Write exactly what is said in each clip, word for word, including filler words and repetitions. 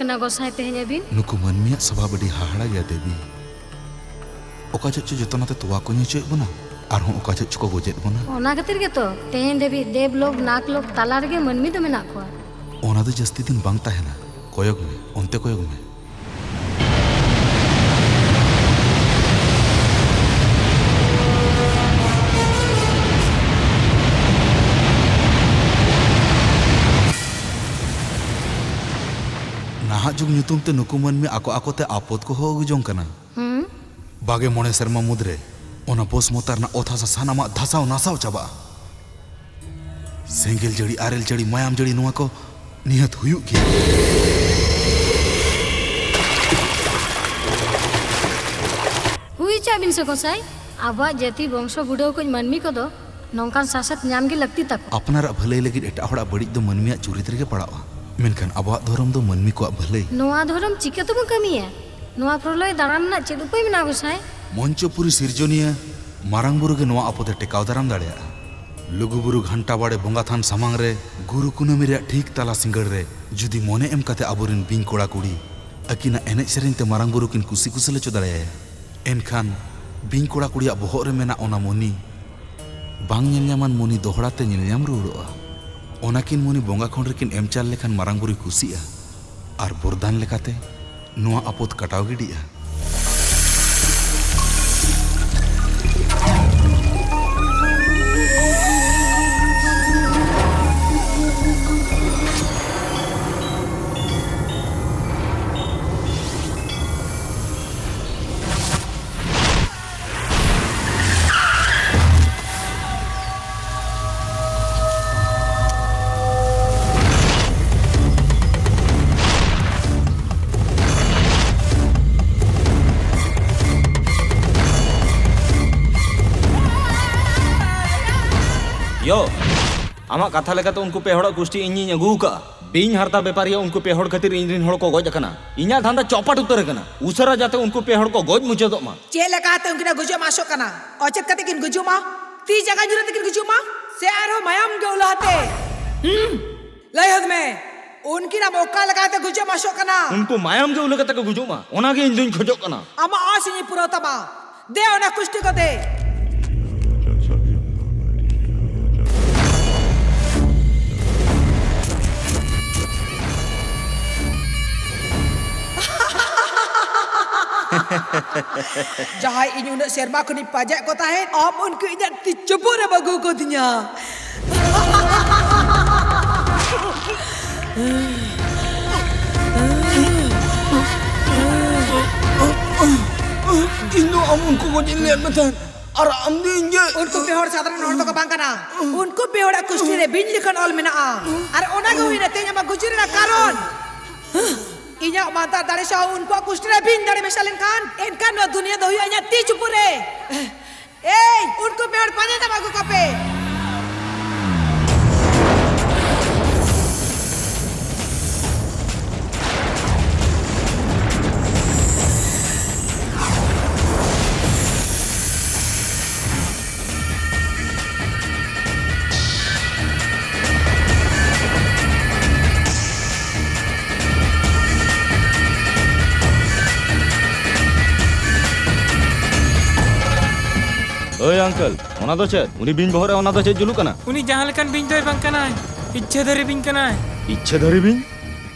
ᱠᱟᱱᱟ ᱜᱚᱸᱥᱟᱭ ᱛᱮᱦᱮᱧ ᱟᱹᱵᱤᱱ? ᱱᱩᱠᱩ ᱢᱟᱹᱱᱢᱤᱭᱟᱜ ᱥᱚᱵᱷᱟᱵ ᱟᱹᱰᱤ ᱦᱟᱦᱟᱲᱟ ᱜᱮᱭᱟ ᱫᱮᱵᱤ᱾ ᱚᱠᱟ ᱡᱚᱦᱚᱜ ᱪᱚ ᱡᱚᱛᱚᱱᱟᱛᱮ ᱛᱚᱣᱟ ᱠᱚ ᱧᱩ ᱦᱚᱪᱚᱭᱮᱫ ᱵᱚᱱᱟ, ᱟᱨᱦᱚᱸ ᱚᱠᱟ ᱡᱚᱦᱚᱜ ᱪᱚᱠᱚ ᱜᱚᱡᱮᱫ ᱵᱚᱱᱟ᱾ ᱚᱱᱟ ᱠᱷᱟᱹᱛᱤᱨ ᱜᱮᱛᱚ ᱛᱮᱦᱮᱧ ᱫᱷᱟᱹᱵᱤᱡ ᱫᱮᱵ ᱞᱳᱠ ᱱᱟᱜᱽ ᱞᱳᱠ ᱛᱟᱞᱟ ᱨᱮᱜᱮ ᱢᱟᱹᱱᱢᱤ ᱫᱚ ᱢᱮᱱᱟᱜ ᱠᱚᱣᱟ᱾ ᱚᱱᱟ ᱫᱚ ᱡᱟᱹᱥᱛᱤ ᱫᱤᱱ ᱵᱟᱝ ᱛᱟᱦᱮᱱᱟ᱾ ᱠᱚᱭᱚᱜ ᱢᱮ, ᱚᱱᱛᱮ ᱠᱚᱭᱚᱜ ᱢᱮ᱾ ᱱᱟᱦᱟᱜ ᱡᱩᱜᱽ ᱧᱩᱛᱩᱢ ᱛᱮ ᱱᱩᱠᱩ ᱢᱟᱹᱱᱢᱤ ᱟᱠᱚ ᱟᱠᱚᱛᱮ ᱟᱯᱚᱫ ᱠᱚ ᱦᱚᱦᱚ ᱟᱹᱜᱩ ᱡᱚᱝ ᱠᱟᱱᱟ᱾ ᱦᱩᱸ? ᱵᱟᱜᱮ ᱢᱚᱬᱮ ᱥᱮᱨᱢᱟ ᱢᱩᱫᱽᱨᱮ ᱚᱱᱟ ᱵᱚᱥᱢᱚᱛᱟ ᱨᱮᱱᱟᱜ ᱚᱛ ᱦᱟᱥᱟ ᱥᱟᱱᱟᱢᱟᱜ ᱫᱷᱟᱥᱟᱣ ᱱᱟᱥᱟᱣ ᱪᱟᱵᱟᱜᱼᱟ᱾ ᱥᱮᱸᱜᱮᱞ ᱡᱟᱹᱲᱤ, ᱟᱨᱮᱞ ᱡᱟᱹᱲᱤ, ᱢᱟᱭᱟᱢ ᱡᱟᱹᱲᱤ, ᱱᱚᱣᱟ ᱠᱚ ᱱᱤᱦᱟᱹᱛ ᱦᱩᱭᱩᱜ ᱜᱮᱭᱟ᱾ ᱦᱩᱭ ᱦᱚᱪᱚᱣᱟᱜ ᱵᱤᱱ ᱥᱮ ᱜᱚᱸᱥᱟᱭ, ᱟᱵᱚᱣᱟᱜ ᱡᱟᱹᱛᱤ ᱵᱚᱝᱥᱚ ᱵᱩᱰᱟᱹᱣ ᱠᱚ ᱢᱟᱹᱱᱢᱤ ᱠᱚᱫᱚ ᱱᱚᱝᱠᱟᱱ ᱥᱟᱥᱮᱛ ᱧᱟᱢ ᱜᱮ ᱞᱟᱹᱠᱛᱤ ᱛᱟᱠᱚ᱾ ᱟᱯᱱᱟᱨᱟᱜ ᱵᱷᱟᱹᱞᱟᱹᱭ ᱞᱟᱹᱜᱤᱫ ᱮᱴᱟᱜ ᱦᱚᱲᱟᱜ ᱵᱟᱹᱲᱤᱡ ᱫᱚ ᱢᱟᱹᱱᱢᱤᱭᱟᱜ ᱪᱩᱨᱤᱛ ᱨᱮᱜᱮ ᱯᱟᱲᱟᱜᱼᱟ, ᱢᱮᱱᱠᱷᱟᱱ ᱟᱵᱚᱣᱟᱜ ᱫᱷᱚᱨᱚᱢ ᱫᱚ ᱢᱟᱹᱱᱢᱤ ᱠᱚᱣᱟᱜ ᱵᱷᱟᱹᱞᱟᱹᱭ᱾ ᱱᱚᱣᱟ ᱫᱷᱚᱨᱚᱢ ᱪᱤᱠᱟᱹ ᱛᱮᱵᱚᱱ ᱠᱟᱹᱢᱤᱭᱟ? ᱱᱚᱣᱟ ᱯᱨᱚᱞᱚᱭ ᱫᱟᱨᱟᱢ ᱨᱮᱱᱟᱜ ᱪᱮᱫ ᱩᱯᱟᱹᱭ ᱢᱮᱱᱟᱜᱼᱟ ᱜᱚᱸᱥᱟᱭ? ᱢᱚᱧᱪᱚᱯᱩᱨᱤ ᱥᱤᱨᱡᱚᱱᱤᱭᱟᱹ ᱢᱟᱨᱟᱝ ᱵᱩᱨᱩ ᱜᱮ ᱱᱚᱣᱟ ᱟᱯᱚᱫ ᱮ ᱴᱮᱠᱟᱣ ᱫᱟᱨᱟᱢ ᱫᱟᱲᱮᱭᱟᱜᱼᱟ᱾ ᱞᱩᱜᱩᱵᱩᱨᱩ ᱜᱷᱟᱱᱴᱟ ᱵᱟᱲᱮ ᱵᱚᱸᱜᱟ ᱛᱷᱟᱱ ᱥᱟᱢᱟᱝ ᱨᱮ ᱜᱩᱨᱩ ᱠᱩᱱᱟᱹᱢᱤ ᱨᱮᱭᱟᱜ ᱴᱷᱤᱠ ᱛᱟᱞᱟ ᱥᱤᱸᱜᱟᱹᱲ ᱨᱮ ᱡᱩᱫᱤ ᱢᱚᱱᱮ ᱮᱢ ᱠᱟᱛᱮ ᱟᱵᱚᱨᱮᱱ ᱵᱤᱧ ᱠᱚᱲᱟ ᱠᱩᱲᱤ ᱟᱹᱠᱤᱱᱟᱜ ᱮᱱᱮᱡ ᱥᱮᱨᱮᱧ ᱛᱮ ᱢᱟᱨᱟᱝ ᱵᱩᱨᱩ ᱠᱤᱱ ᱠᱩᱥᱤ ᱠᱩᱥᱟᱹᱞ ᱦᱚᱪᱚ ᱫᱟᱲᱮᱭᱟᱭᱟ, ᱮᱱᱠᱷᱟᱱ ᱵᱤᱧ ᱠᱚᱲᱟ ᱠᱩᱲᱤᱭᱟᱜ ᱵᱚᱦᱚᱜ ᱨᱮ ᱢᱮᱱᱟᱜ ᱚᱱᱟ ᱢᱚᱱᱤ, ᱵᱟᱝ ᱧᱮᱞ ᱧᱟᱢᱟᱱ ᱢᱚᱱᱤ ᱫᱚᱦᱲᱟ ᱛᱮ ᱧᱮᱞ ᱧᱟᱢ ᱨᱩᱣᱟᱹᱲᱚᱜᱼᱟ᱾ ᱚᱱᱟ ᱠᱤᱱ ᱢᱚᱱᱤ ᱵᱚᱸᱜᱟ ᱠᱷᱚᱸᱰ ᱨᱮᱠᱤᱱ ᱮᱢ ᱪᱟᱞ ᱞᱮᱠᱷᱟᱱ ᱢᱟᱨᱟᱝ ᱵᱩᱨᱩᱭ ᱠᱩᱥᱤᱜᱼᱟ ᱟᱨ ᱵᱚᱨᱫᱟᱱ ᱞᱮᱠᱟᱛᱮ ᱱᱚᱣᱟ ᱟᱯᱚᱫ ᱠᱟᱴᱟᱣ ᱜᱤᱰᱤᱜᱼᱟ᱾ ᱭᱳ, ᱟᱢᱟᱜ ᱠᱟᱛᱷᱟ ᱞᱮᱠᱟᱛᱮ ᱩᱱᱠᱩ ᱯᱮ ᱦᱚᱲᱟᱜ ᱜᱩᱥᱴᱤ ᱤᱧᱤᱧ ᱟᱹᱜᱩ ᱟᱠᱟᱫᱼᱟ᱾ ᱵᱤᱧ ᱦᱟᱨᱛᱟ ᱵᱮᱯᱟᱨᱤᱭᱟᱹ, ᱩᱱᱠᱩ ᱯᱮ ᱦᱚᱲ ᱠᱷᱟᱹᱛᱤᱨ ᱤᱧ ᱨᱤᱱ ᱦᱚᱲ ᱠᱚ ᱜᱚᱡ ᱟᱠᱟᱱᱟ᱾ ᱤᱧᱟᱜ ᱫᱷᱟᱱᱫᱟ ᱪᱚᱯᱟᱴ ᱩᱛᱟᱹᱨ ᱟᱠᱟᱱᱟ᱾ ᱩᱥᱟᱹᱨᱟ ᱡᱟᱛᱮ ᱩᱱᱠᱩ ᱯᱮ ᱦᱚᱲ ᱠᱚ ᱜᱚᱡ ᱢᱩᱪᱟᱹᱫᱚᱜ ᱢᱟ᱾ ᱪᱮᱫ ᱞᱮᱠᱟᱛᱮ ᱩᱱᱠᱤᱱᱟᱜ ᱜᱩᱡᱩᱜ ᱮᱢ ᱟᱥᱚᱜ ᱠᱟᱱᱟ? ᱚᱪᱮᱫ ᱠᱟᱛᱮ ᱠᱤᱱ ᱜᱩᱡᱩᱜ ᱢᱟ? ᱛᱤ ᱡᱟᱸᱜᱟ ᱧᱩᱨ ᱟᱛᱮ ᱠᱤᱱ ᱜᱩᱡᱩᱜ ᱢᱟ? ᱥᱮ ᱟᱨᱦᱚᱸ ᱢᱟᱭᱟᱢ ᱜᱮ ᱩᱞᱟᱹ ᱟᱛᱮ? ᱦᱩᱸ? ᱞᱟᱹᱭ ᱦᱚᱫ ᱢᱮ, ᱩᱱᱠᱤᱱ ᱟᱢ ᱚᱠᱟ ᱞᱮᱠᱟᱛᱮ ᱜᱩᱡᱩᱜ ᱮᱢ ᱟᱥᱚᱜ ᱠᱟᱱᱟ? ᱩᱱᱠᱩ ᱢᱟᱭᱟᱢ ᱜᱮ ᱩᱞᱟᱹ ᱠᱟᱛᱮ ᱠᱚ ᱜᱩᱡᱩᱜ ᱢᱟ, ᱚᱱᱟ ᱜᱮ ᱤᱧ ᱫᱩᱧ ᱠᱷᱚᱡᱚᱜ ᱠᱟᱱᱟ᱾ ᱟᱢᱟᱜ ᱟᱥ ᱤᱧᱤᱧ ᱯᱩᱨᱟᱹᱣ ᱛᱟᱢᱟ᱾ ᱫᱮ, ᱚᱱᱟ ᱠᱩᱥᱴᱤ ᱠᱚ ᱫᱮ᱾ ᱡᱟᱦᱟᱸᱭ ᱤᱧ ᱩᱱᱟᱹᱜ ᱥᱮᱨᱢᱟ ᱠᱷᱚᱱᱤᱧ ᱯᱟᱸᱡᱟᱭᱮᱫ ᱠᱚ ᱛᱟᱦᱮᱸᱫ, ᱟᱢ ᱩᱱᱠᱩ ᱤᱧᱟᱜ ᱛᱤ ᱪᱩᱯᱩᱫ ᱨᱮᱢ ᱟᱹᱜᱩ ᱠᱟᱫᱤᱧᱟ᱾ ᱤᱧ ᱫᱚ ᱟᱢ ᱩᱱᱠᱩ ᱜᱚᱡ ᱤᱧ ᱞᱟᱹᱭᱟᱫ ᱢᱮ ᱛᱟᱦᱮᱸᱫ, ᱟᱨ ᱟᱢ ᱫᱚ ᱤᱧ ᱜᱮ᱾ ᱩᱱᱠᱩ ᱯᱮ ᱦᱚᱲ ᱥᱟᱫᱷᱟᱨᱚᱱ ᱦᱚᱲ ᱫᱚᱠᱚ ᱵᱟᱝ ᱠᱟᱱᱟ᱾ ᱩᱱᱠᱩ ᱯᱮ ᱦᱚᱲᱟᱜ ᱠᱩᱥᱴᱤ ᱨᱮ ᱵᱤᱧ ᱞᱮᱠᱟᱱ ᱚᱞ ᱢᱮᱱᱟᱜᱼᱟ, ᱟᱨ ᱚᱱᱟ ᱜᱮ ᱦᱩᱭᱱᱟ ᱛᱮᱦᱮᱧ ᱟᱢᱟᱜ ᱜᱩᱡᱩᱜ ᱨᱮᱱᱟᱜ ᱠᱟᱨᱚᱱ᱾ ᱤᱧᱟᱜ ᱢᱟᱱᱛᱟᱨ ᱫᱟᱲᱮ ᱥᱟᱶ ᱩᱱᱠᱩᱣᱟᱜ ᱠᱩᱥᱴᱤ ᱨᱮ ᱵᱤᱧ ᱫᱟᱲᱮ ᱢᱮᱥᱟ ᱞᱮᱱᱠᱷᱟᱱ, ᱮᱱᱠᱷᱟᱱ ᱱᱚᱣᱟ ᱫᱩᱱᱤᱭᱟᱹ ᱫᱚ ᱦᱩᱭᱩᱜᱼᱟ ᱤᱧᱟᱜ ᱛᱤ ᱪᱩᱯᱩᱫ ᱨᱮ᱾ ᱮᱭ, ᱩᱱᱠᱩ ᱯᱮ ᱦᱚᱲ ᱯᱟᱸᱡᱟ ᱧᱟᱢ ᱟᱹᱜᱩ ᱠᱚᱯᱮ᱾ ᱳᱭ uncle, ᱚᱱᱟ ᱫᱚ ᱪᱮᱫ? ᱩᱱᱤ ᱵᱤᱧ ᱵᱚᱦᱚᱜ ᱨᱮ ᱚᱱᱟ ᱫᱚ ᱪᱮᱫ ᱡᱩᱞᱩᱜ ᱠᱟᱱᱟ? ᱩᱱᱤ ᱡᱟᱦᱟᱸ ᱞᱮᱠᱟᱱ ᱵᱤᱧ ᱫᱚᱭ ᱵᱟᱝ ᱠᱟᱱᱟᱭ, ᱤᱪᱪᱷᱟᱹᱫᱷᱟᱨᱤ ᱵᱤᱧ ᱠᱟᱱᱟᱭ᱾ ᱤᱪᱪᱷᱟᱹᱫᱷᱟᱨᱤ ᱵᱤᱧ?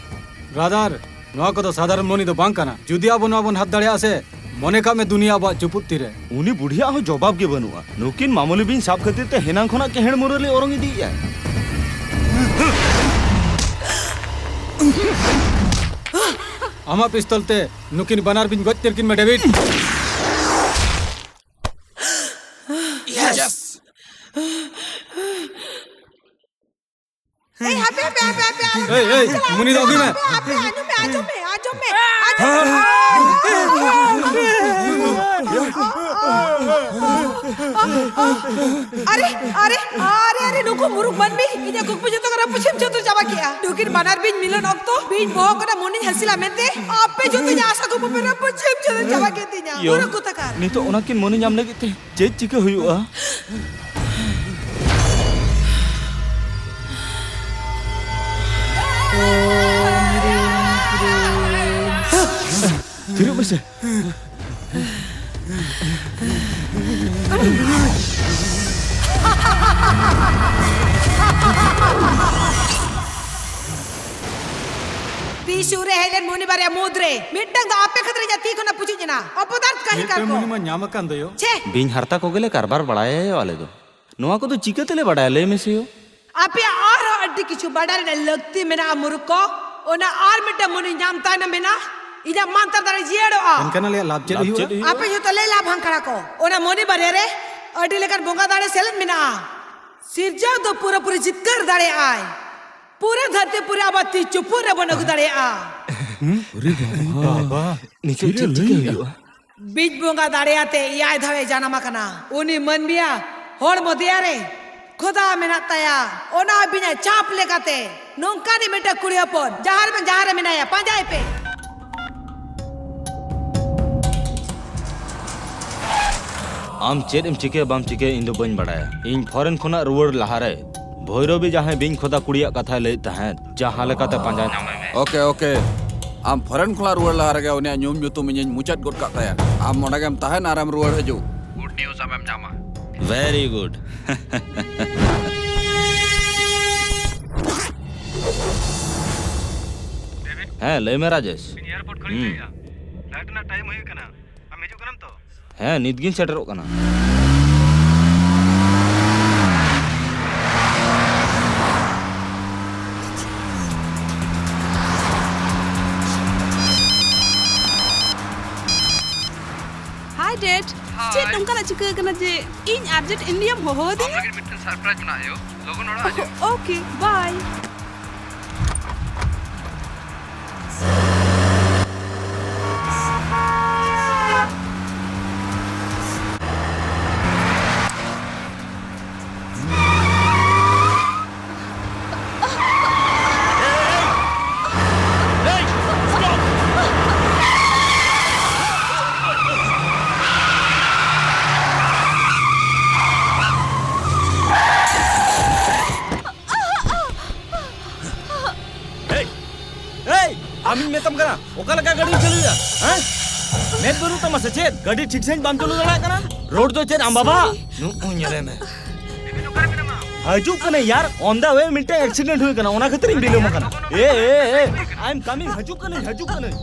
ᱵᱨᱟᱫᱟᱨ, ᱱᱚᱣᱟ ᱠᱚᱫᱚ ᱥᱟᱫᱷᱟᱨᱚᱱ ᱢᱚᱱᱤ ᱫᱚ ᱵᱟᱝ ᱠᱟᱱᱟ᱾ ᱡᱩᱫᱤ ᱟᱵᱚ ᱱᱚᱣᱟ ᱵᱚᱱ ᱦᱟᱛ ᱫᱟᱲᱮᱭᱟᱜᱼᱟ ᱥᱮ, ᱢᱚᱱᱮ ᱠᱟᱜ ᱢᱮ ᱫᱩᱱᱤᱭᱟᱹ ᱟᱵᱚᱣᱟᱜ ᱪᱩᱯᱩᱫ ᱛᱤᱨᱮ᱾ ᱩᱱᱤ ᱵᱩᱰᱷᱤᱭᱟᱜ ᱦᱚᱸ ᱡᱚᱵᱟᱵ ᱜᱮ ᱵᱟᱹᱱᱩᱜᱼᱟ᱾ ᱱᱩᱠᱤᱱ ᱢᱟᱢᱩᱞᱤ ᱵᱤᱧ ᱥᱟᱵ ᱠᱷᱟᱹᱛᱤᱨ ᱛᱮ ᱦᱮᱱᱟᱝ ᱠᱷᱚᱱᱟᱜ ᱠᱮᱦᱮᱲ ᱢᱩᱨᱟᱹᱞᱤ ᱚᱨᱚᱝ ᱤᱫᱤᱭᱮᱫᱼᱟᱭ᱾ ᱟᱢᱟᱜ ᱯᱤᱥᱛᱚᱞ ᱛᱮ ᱱᱩᱠᱤᱱ ᱵᱟᱱᱟᱨ ᱵᱤᱧ ᱜᱚᱡ ᱩᱛᱟᱹᱨ ᱠᱤᱱ ᱢᱮ, ᱰᱮᱵᱷᱤᱰ᱾ ᱮᱭ, ᱦᱟᱯᱮ, ᱦᱟᱯᱮ, ᱦᱟᱯᱮ, ᱦᱟᱯᱮ, ᱟᱞᱚᱢ ᱮᱭ, ᱮᱭ, ᱪᱟᱞᱟᱜᱼᱟ᱾ ᱢᱩᱱᱤ ᱫᱚ ᱟᱹᱜᱩᱭ ᱢᱮ᱾ ᱦᱟᱯᱮ, ᱦᱟᱯᱮ, ᱟᱸᱡᱚᱢ ᱢᱮ, ᱟᱸᱡᱚᱢ ᱢᱮ, ᱟᱸᱡᱚᱢ ᱢᱮ, ᱟᱸᱡᱚᱢ ᱢᱮ᱾ ᱟᱨᱮ, ᱟᱨᱮ, ᱟᱨᱮ, ᱟᱨᱮ, ᱱᱩᱠᱩ ᱢᱩᱨᱩᱠ ᱢᱟᱹᱱᱢᱤ ᱤᱧᱟᱜ ᱠᱩᱠᱢᱩ ᱡᱚᱛᱚ ᱠᱚ ᱨᱟᱹᱯᱩᱫ ᱪᱷᱤᱢ ᱪᱷᱟᱹᱛᱩᱨ ᱪᱟᱵᱟ ᱠᱮᱜᱼᱟ᱾ ᱱᱩᱠᱤᱱ ᱵᱟᱱᱟᱨ ᱵᱤᱧ ᱢᱤᱞᱚᱱ ᱚᱠᱛᱚ ᱵᱤᱧ ᱵᱚᱦᱚᱜ ᱠᱷᱚᱱᱟᱜ ᱢᱩᱱᱤᱧ ᱦᱟᱹᱥᱤᱞᱟ ᱢᱮᱱᱛᱮ ᱟᱯᱮ ᱡᱚᱛᱚ ᱤᱧᱟᱜ ᱟᱥᱟ ᱠᱩᱠᱢᱩ ᱯᱮ ᱨᱟᱹᱯᱩᱫ ᱪᱷᱤᱢ ᱪᱷᱟᱹᱛᱩᱨ ᱪᱟᱵᱟ ᱠᱮᱫ ᱛᱤᱧᱟ᱾ ᱤᱭᱟᱹ, ᱢᱩᱨᱩᱠ ᱠᱚᱛᱟᱠᱟᱨ᱾ ᱱᱤᱛᱚᱜ ᱚᱱᱟ ᱠᱤᱱ ᱢᱩᱱᱤ ᱧᱟᱢ ᱞᱟᱹᱜᱤᱫ ᱛᱮ ᱪᱮᱫ ᱪᱤᱠᱟᱹ ᱦᱩᱭᱩᱜᱼᱟ? ᱛᱷᱤᱨᱚᱜ ᱢᱮᱥᱮ᱾ ᱛᱤᱥ ᱨᱮ ᱦᱮᱡ ᱞᱮᱱ ᱢᱩᱱᱤ ᱵᱟᱨᱭᱟ ᱢᱩᱫᱽ ᱨᱮ ᱢᱤᱫᱴᱟᱝ ᱫᱚ ᱟᱯᱮ ᱠᱷᱟᱹᱛᱤᱨ ᱤᱧᱟᱜ ᱛᱤ ᱠᱷᱚᱱᱟᱜ ᱯᱩᱪᱩᱡ ᱮᱱᱟ᱾ ᱚᱯᱚᱫᱟᱨᱛᱷ ᱠᱟᱹᱦᱤ ᱢᱤᱫᱴᱟᱝ ᱠᱟᱨᱠᱚ᱾ ᱢᱩᱱᱤ ᱢᱟ ᱧᱟᱢ ᱟᱠᱟᱱ ᱫᱚᱭᱳ᱾ ᱪᱷᱮ! ᱵᱤᱧ ᱦᱟᱨᱛᱟ ᱠᱚᱜᱮ ᱞᱮ ᱠᱟᱨᱵᱟᱨ ᱵᱟᱲᱟᱭᱟ ᱟᱞᱮ ᱫᱚ᱾ ᱱᱚᱣᱟ ᱠᱚᱫᱚ ᱪᱤᱠᱟᱹ ᱛᱮᱞᱮ ᱵᱟᱰᱟᱭᱟ, ᱞᱟᱹᱭ ᱢᱮᱥᱮ ᱭᱳ? ᱟᱯᱮᱭᱟᱜ ᱟᱨᱦᱚᱸ ᱟᱹᱰᱤ ᱠᱤᱪᱷᱩ ᱵᱟᱰᱟᱭ ᱨᱮᱱᱟᱜ ᱞᱟᱹᱠᱛᱤ ᱢᱮᱱᱟᱜᱼᱟ, ᱢᱩᱨᱩᱠᱷ ᱠᱚ᱾ ᱚᱱᱟ ᱟᱨ ᱢᱤᱫᱴᱟᱝ ᱢᱩᱱᱤ ᱧᱟᱢ ᱛᱟᱭᱱᱚᱢ ᱮᱱᱟ, ᱤᱧᱟᱜ ᱢᱟᱱᱛᱟᱨ ᱫᱟᱲᱮ ᱡᱤᱭᱟᱹᱲᱚᱜᱼᱟ᱾ ᱮᱱᱠᱷᱟᱱ ᱟᱞᱮᱭᱟᱜ ᱞᱟᱵᱷ ᱪᱮᱫ ᱞᱟᱵᱷ ᱦᱩᱭᱩᱜᱼᱟ? ᱪᱮᱫ ᱦᱩᱭᱩᱜᱼᱟ? ᱟᱯᱮ ᱡᱷᱚᱛᱚ ᱞᱟᱹᱭ ᱞᱟᱵᱷ ᱦᱟᱱᱠᱟᱲᱟ ᱠᱚ᱾ ᱚᱱᱟ ᱢᱩᱱᱤ ᱵᱟᱨᱭᱟ ᱨᱮ ᱟᱹᱰᱤ ᱞᱮᱠᱟᱱ ᱵᱚᱸᱜᱟ ᱫᱟᱲᱮ ᱥᱮᱞᱮᱫ ᱢᱮᱱᱟᱜᱼᱟ᱾ ᱥᱤᱨᱡᱟᱹᱣ ᱫᱚ ᱯᱩᱨᱟᱹᱯᱩᱨᱤ ᱡᱤᱛᱠᱟᱹᱨ ᱫᱟᱲᱮᱭᱟᱜᱼᱟᱭ᱾ ᱯᱩᱨᱟᱹ ᱫᱷᱟᱹᱨᱛᱤ ᱯᱩᱨᱤ ᱟᱵᱟᱨ ᱛᱤ ᱪᱩᱯᱩᱫ ᱨᱮᱵᱚᱱ ᱟᱹᱜᱩ ᱫᱟᱲᱮᱭᱟᱜᱼᱟ᱾ ᱦᱩᱸ? ᱟᱨᱮ ᱵᱟᱵᱟ, ᱱᱤᱛᱚᱜ ᱪᱮᱫ ᱪᱮᱫ ᱮ ᱪᱤᱠᱟᱹ ᱞᱟᱹᱭ ᱮᱫᱟ? ᱦᱩᱭᱩᱜᱼᱟ? ᱵᱤᱧ ᱵᱚᱸᱜᱟ ᱫᱟᱲᱮᱭᱟᱛᱮ ᱮᱭᱟᱭ ᱫᱷᱟᱣ ᱮ ᱡᱟᱱᱟᱢ ᱟᱠᱟᱱᱟ᱾ ᱩᱱᱤ ᱢᱟᱹᱱᱢᱤᱭᱟᱜ ᱦᱚᱲᱢᱚ ᱫᱮᱭᱟ ᱨᱮ ᱠᱷᱚᱫᱟ ᱢᱮᱱᱟᱜ ᱛᱟᱭᱟ᱾ ᱚᱱᱟ ᱵᱤᱧᱟᱜ ᱪᱟᱯ ᱞᱮᱠᱟᱛᱮ ᱱᱚᱝᱠᱟᱱᱤᱡ ᱢᱤᱫᱴᱟᱝ ᱠᱩᱲᱤ ᱦᱚᱯᱚᱱ ᱡᱟᱦᱟᱸ ᱨᱮᱵᱮᱱ, ᱡᱟᱦᱟᱸ ᱨᱮ ᱢᱮᱱᱟᱭᱟ, ᱯᱟᱸᱡᱟᱭᱮ ᱯᱮ᱾ ᱟᱢ ᱪᱮᱫ ᱮᱢ ᱪᱤᱠᱟᱹᱭᱟ ᱵᱟᱢ ᱪᱤᱠᱟᱹᱭᱟ, ᱤᱧ ᱫᱚ ᱵᱟᱹᱧ ᱵᱟᱲᱟᱭᱟ᱾ ᱤᱧ ᱯᱷᱚᱨᱮᱱ ᱠᱷᱚᱱᱟᱜ ᱨᱩᱣᱟᱹᱲ ᱞᱟᱦᱟᱨᱮ ᱵᱷᱳᱭᱨᱳᱵᱤ ᱡᱟᱦᱟᱸᱭ ᱵᱤᱧ ᱠᱷᱚᱫᱟ ᱠᱩᱲᱤᱭᱟᱜ ᱠᱟᱛᱷᱟᱭ ᱞᱟᱹᱭᱮᱫ ᱛᱟᱦᱮᱸᱫ, ᱡᱟᱦᱟᱸ ᱞᱮᱠᱟᱛᱮ ᱯᱟᱸᱡᱟ ᱧᱟᱢᱮ ᱢᱮ᱾ Okay, okay. ᱟᱢ ᱯᱷᱚᱨᱮᱱ ᱠᱷᱚᱱᱟᱜ ᱨᱩᱣᱟᱹᱲ ᱞᱟᱦᱟ ᱨᱮᱜᱮ ᱩᱱᱤᱭᱟᱜ ᱧᱩᱢ ᱧᱩᱛᱩᱢ ᱤᱧᱤᱧ ᱢᱩᱪᱟᱹᱫ ᱜᱚᱫ ᱠᱟᱜ ᱛᱟᱭᱟ᱾ ᱟᱢ ᱚᱸᱰᱮ ᱜᱮᱢ ᱛᱟᱦᱮᱱ ᱟᱨᱮᱢ ᱨᱩᱣᱟᱹᱲ ᱦᱤᱡᱩᱜ᱾ ᱜᱩᱰ ᱱᱤᱭᱩᱡᱽ ᱟᱢᱮᱢ ᱧᱟᱢᱟ᱾ ᱵᱷᱮᱨᱤ ᱜᱩᱰ᱾ ᱰᱮᱵᱷᱤᱰ, ᱦᱮᱸ, ᱞᱟᱹᱭ ᱢᱮ, ᱨᱟᱡᱮᱥ᱾ ᱤᱧ ᱮᱭᱟᱨᱯᱳᱨᱴ ᱠᱷᱚᱱᱤᱧ ᱦᱩᱸ᱾ ᱞᱟᱹᱭᱮᱫᱼᱟ᱾ ᱯᱷᱞᱟᱭᱤᱴ ᱨᱮᱱᱟᱜ ᱴᱟᱭᱤᱢ ᱦᱩᱭ ᱟᱠᱟᱱᱟ᱾ ᱟᱢ ᱦᱤᱡᱩᱜ ᱠᱟᱱᱟᱢ ᱛᱚ? ᱦᱮᱸ, ᱱᱤᱛ ᱜᱤᱧ ᱥᱮᱴᱮᱨᱚᱜ ᱠᱟᱱᱟ᱾ Hi, Dad. Hi. ᱪᱮᱫ ᱱᱚᱝᱠᱟᱱᱟᱜ ᱪᱤᱠᱟᱹ ᱟᱠᱟᱱᱟ ᱡᱮ ᱤᱧ urgent India-ᱢ ᱦᱚᱦᱚ ᱟᱢ ᱟᱹᱫᱤᱧᱟ? ᱞᱟᱹᱜᱤᱫ ᱢᱤᱫᱴᱟᱝ surprise ᱢᱮᱱᱟᱜᱼᱟ, ᱭᱳ᱾ ᱞᱚᱜᱚᱱ ᱚᱲᱟᱜ ᱦᱤᱡᱩᱜ ᱢᱮ᱾ Okay, bye. ᱚᱠᱟ ᱞᱮᱠᱟ ᱜᱟᱹᱰᱤᱢ ᱪᱟᱹᱞᱩᱭᱟ? ᱦᱮᱸ? ᱢᱮᱫ ᱵᱟᱹᱱᱩᱜ ᱛᱟᱢᱟ ᱥᱮ ᱪᱮᱫ? ᱜᱟᱹᱰᱤ ᱴᱷᱤᱠ ᱥᱟᱺᱦᱤᱡ ᱵᱟᱢ ᱪᱟᱹᱞᱩ ᱫᱟᱲᱮᱭᱟᱜ ᱠᱟᱱᱟ? ᱨᱳᱰ ᱫᱚ ᱪᱮᱫ ᱟᱢ ᱵᱟᱵᱟ? ᱱᱩᱜᱼᱩ ᱧᱮᱞᱮ ᱢᱮ᱾ ᱦᱤᱡᱩᱜ ᱠᱟᱹᱱᱟᱹᱧ ᱭᱟᱨ, on the way ᱢᱤᱫᱴᱟᱝ accident ᱦᱩᱭ ᱠᱟᱱᱟ, ᱚᱱᱟ ᱠᱷᱟᱹᱛᱤᱨ ᱤᱧ ᱵᱤᱞᱚᱢ ᱟᱠᱟᱱᱟ᱾ ᱮ, ᱮ, ᱮ, I am coming, ᱦᱤᱡᱩᱜ ᱠᱟᱹᱱᱟᱹᱧ, ᱦᱤᱡᱩᱜ ᱠᱟᱹᱱᱟᱹᱧ᱾